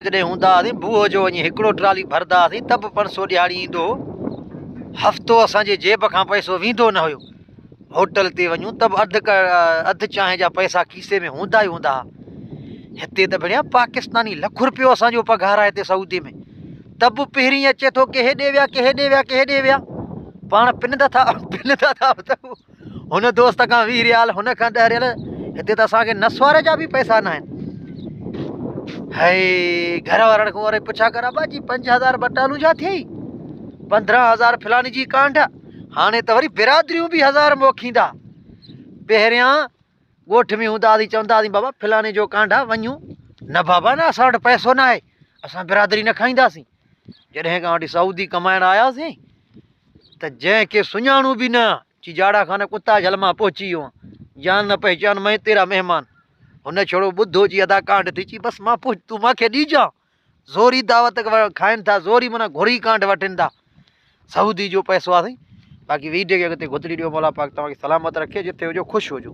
جڏهن هوندا هئاسين بوهه جو وڃي هڪڙو ٽرالي ڀردا هئاسين ته به 500 ڏهاڙي ايندو هو. هفتو اسان جي جيب کان پئسو ويندو نه هيو. هوٽل تي وڃون ته به اڌ اڌ چانهه جا پئسا کيسي ۾ هوندا ئي هوندا هئا. هتي ته ڀيڻيا پاڪستاني لک روپيو اسان جو پگهار آهي هتي سعودي ۾ ته به پهرين اچي ٿو ڪي هيڏي ويا ڪي هيڏي ويا ڪي هيڏي ويا. پاڻ پنندا ٿا پنندا ٿا هن دوست کان 20 ريال هن کان 10 ريال هتي ته اسان کي نسوار جا به پئسا نه آهن. هي گهر وارن کان وري پڇا ڪر ابا جي 5000 ٻٽالون جا ٿئي 15000 فلاني جي ڪانڍ. هاڻي ته وري برادريون به هزار موکيندا. پهريان ڳوٺ ۾ هوندا هئاسين چوندا هئاسين بابا فلاني جو ڪانڍ آ وڃون نه بابا نه اسان وٽ پئسو نه آهي اسان برادري نه کائينداسين. جڏهن کان وٺي سعودي ڪمائڻ آياسين ته جنهن کي سڃاڻون به نه چي جاڙا خان ڪتا جھل مان پهچي ويو آن جان نه پهچان مين تيرا مهمان. هن ڇڙو ٻڌو چي ادا ڪانڍ ٿي چي بس مان پهچ تون مان کي ڏيجان. زوري دعوت کائن ٿا زوري معنيٰ گهري ڪانڍ وٺن ٿا. سعودي جو پئسو آ سائين. باقي ويڊيو کي اڳتي گهتڙي ڏيو مولا پاڪ توهان کي سلامت رکي جتي هجو خوش هجو.